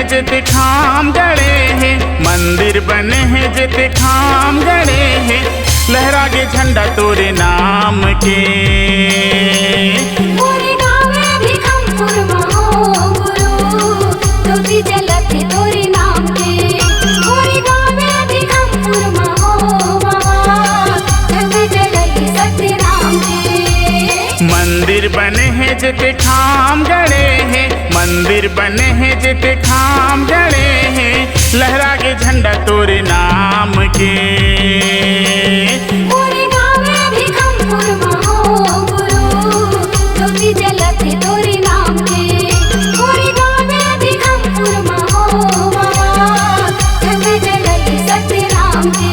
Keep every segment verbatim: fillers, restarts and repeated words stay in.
जेते ठाम गड़े हे, मंदिर बने हे जेते ठाम गड़े हे, लहरागे झंडा तोरे नाम के। मोरे गाँव में भिखमपुर म हो गुरु, ज्योति जलत हे तोरे नाम के। मोरे गाँव में भिखमपुर म हो बाबा, झंडा जलत हे सत्यनाम के। मंदिर बने हे जेते ठाम गड़े हे, मंदिर बने हे जेते ठाम गड़े हे, लहरागे झंडा तोरे नाम के। मोरे गाँव में भिखमपुर म हो गुरु, ज्योति जलत हे तोरे नाम के। मोरे गाँव में भिखमपुर म हो बाबा, झंडा जलत हे सत्यनाम के।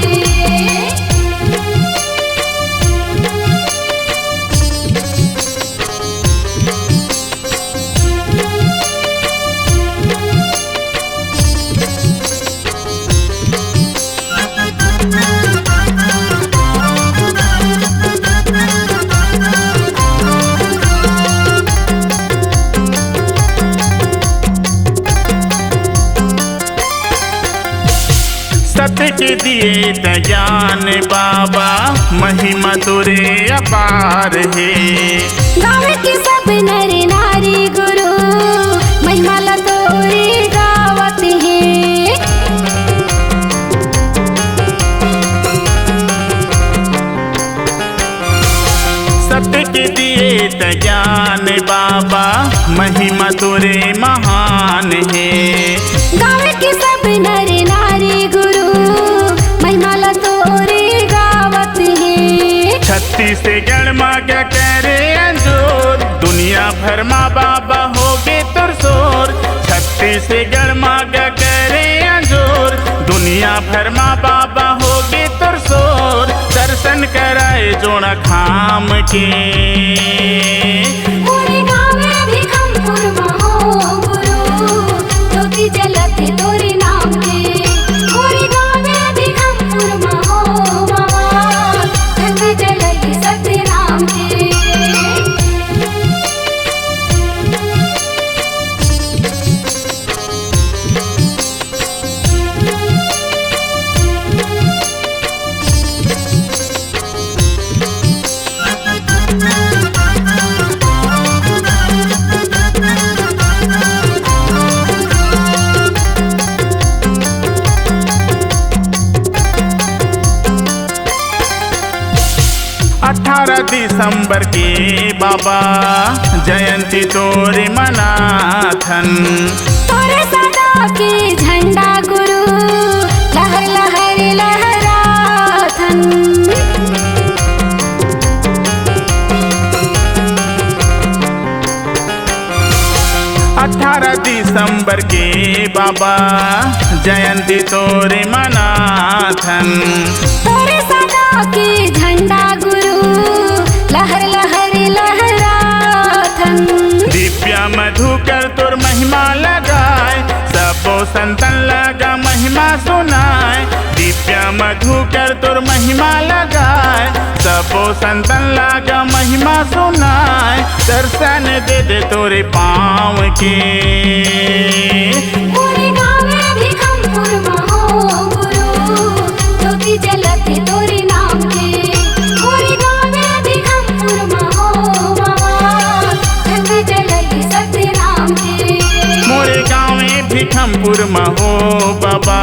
सत्य के दिए त ज्ञान बाबा, महिमा तोरे अपार हे। गाँव के सब नर नारी गुरु, महिमा ला तोरे गावत हे। सत्य के दिए त ज्ञान बाबा, महिमा तोरे महान हे। गाँव के सब नर नारी गुरु, महिमा ला तोरे गावत हे। छत्तीसगढ़ मा का करे अंजोर, दुनिया भर मा बाबा होगे तोर शोर। छत्तीसगढ़ मा का करे अंजोर, दुनिया भर मा बाबा होगे तोर शोर। दर्शन कराए जोड़ा खाम के। मोरे गाँव में भिखमपुर म हो गुरु, ज्योति जलत हे तोरे नाम के। मोरे गाँव में भिखमपुर म हो बाबा, झंडा जलत हे सत्यनाम के। अठारह दिसंबर के बाबा, जयंती तोरे मनाथन। तोरे सदा के झंडा गुरु, लहर लहर लहराथन। अठारह दिसंबर के बाबा, जयंती तोरे मनाथन। तोरे सदा के झंडा गुरु, लहर लहर लहराथन। दिव्या मधुकर तोर महिमा ला गाय, सबो संतन ला गा महिमा सुनाय। दिव्या मधुकर तोर महिमा ला गाय, सबो संतन ला गा महिमा सुनाय। दर्शन दे दे तोरे पाँव के। मोरे गाँव में भिखमपुर म हो गुरु, ज्योति जलत हे तोरे नाम के। मोरे गाँव में भिखमपुर म हो बाबा, झंडा जलत हे सत्यनाम के। मोरे गाँव में भिखमपुर म हो बाबा,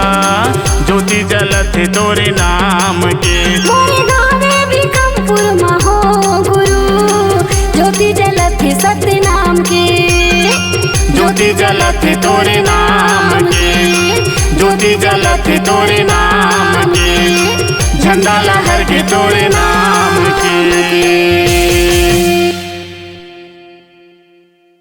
ज्योति जलत हे तोरे नाम के। मोरे गाँव में भिखमपुर म हो गुरु, ज्योति जलत हे सत्यनाम के। ज्योति जलत हे तोरे नाम के, ज्योति जलत हे तोरे नाम के, झंडा लहर के तोरे नाम के।